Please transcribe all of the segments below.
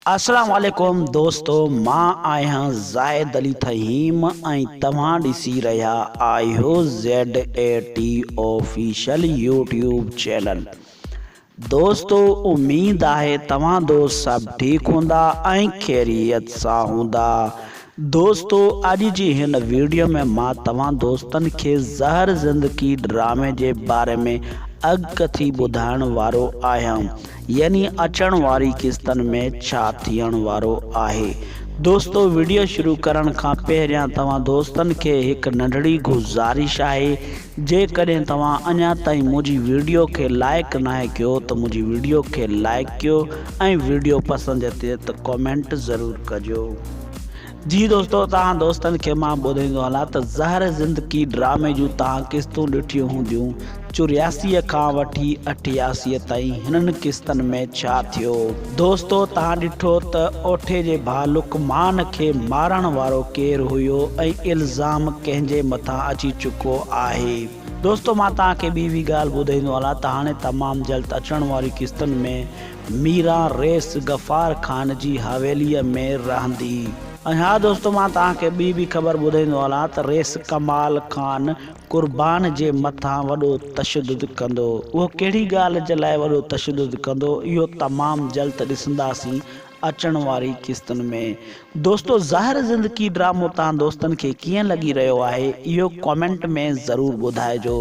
اسلام عليڪم دوستو مان آهيان زاهد علي ٿهيم ۽ توهان ڏسي رهيا آهيو Z A T official YouTube channel دوستو اميد آهي توهان دوست سڀ ٺيڪ هوندا ۽ خيريت سان هوندا دوستو اڄ جي هن ويڊيو ۾ مان توهان دوستن کي زهر زندگي ڊرامي جي باري ۾ اڳڪٿي ٻڌائڻ وارو آهيان يعني اچڻ واري قسطن ۾ ڇا ٿيڻ وارو آهي. دوستو وڊيو شروع ڪرڻ کان پهريان توهان دوستن کي هڪ ننڍڙي گذارش آهي جيڪڏهن توهان اڃا تائين منهنجي وڊيو کي لائيڪ ناهي ڪيو ته منهنجي وڊيو کي لائيڪ ڪيو ۽ وڊيو پسند اچي ته ڪمينٽ ضرور ڪجو. جي دوستو توهان دوستن کي مان ٻڌائيندو هلان ته زهر زندگي ڊرامي جون توهان قسطون ڏٺيون هونديون چورياسيء کان وٺي اٺياسيء تائين هنن قسطن ۾ ڇا ٿيو دوستو توهان ڏٺو ته اوٺي جي ڀاء لقمان کي مارڻ وارو ڪير هيو ۽ الزام ڪنهن جي مٿان اچي چڪو آهي دوستو مان توهان کي ٻي به ڳالهه ٻڌائيندو هلان ته هاڻي تمام جلد اچڻ واري قسطن ۾ ميران رئيس غفار خان جي حويليء ۾ رهندي. ۽ ها دوستو مان توهان کي ٻي به خبر ٻڌائيندو هلان ته رئيس ڪمال خان قربان جي مٿان وڏو تشدد ڪندو. اهو ڪهڙي ڳالهه جي لاء وڏو تشدد ڪندو اهو تمام جلد ڏسنداسين اچڻ واري قسطن ۾. دوستو زهر زندگي ڊرامو توهان دوستن کي ڪيئن لڳي رهيو آهي اهو ڪامينٽ ۾ ضرور ٻڌائجو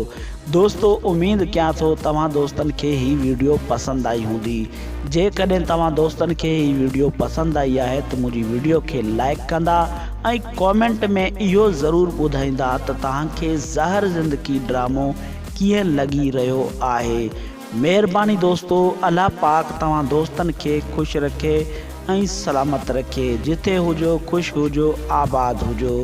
دوستو اميد ڪيان ٿو توهان دوستن کي هي ويڊيو پسند آئي هوندي جيڪڏهن توهان دوستن کي هي ويڊيو پسند آئي آهي ته منهنجي ويڊيو کي لائيڪ ڪندا ۽ ڪامينٽ ۾ اهو ضرور ٻڌائيندا ته توهان کي زهر زندگي ڊرامو ڪيئن لڳي رهيو آهي مهرباني دوستو الله پاڪ توهان دوستن کي خوش رکي ۽ سلامت رکي جتي هجو خوش هجو آباد هجو.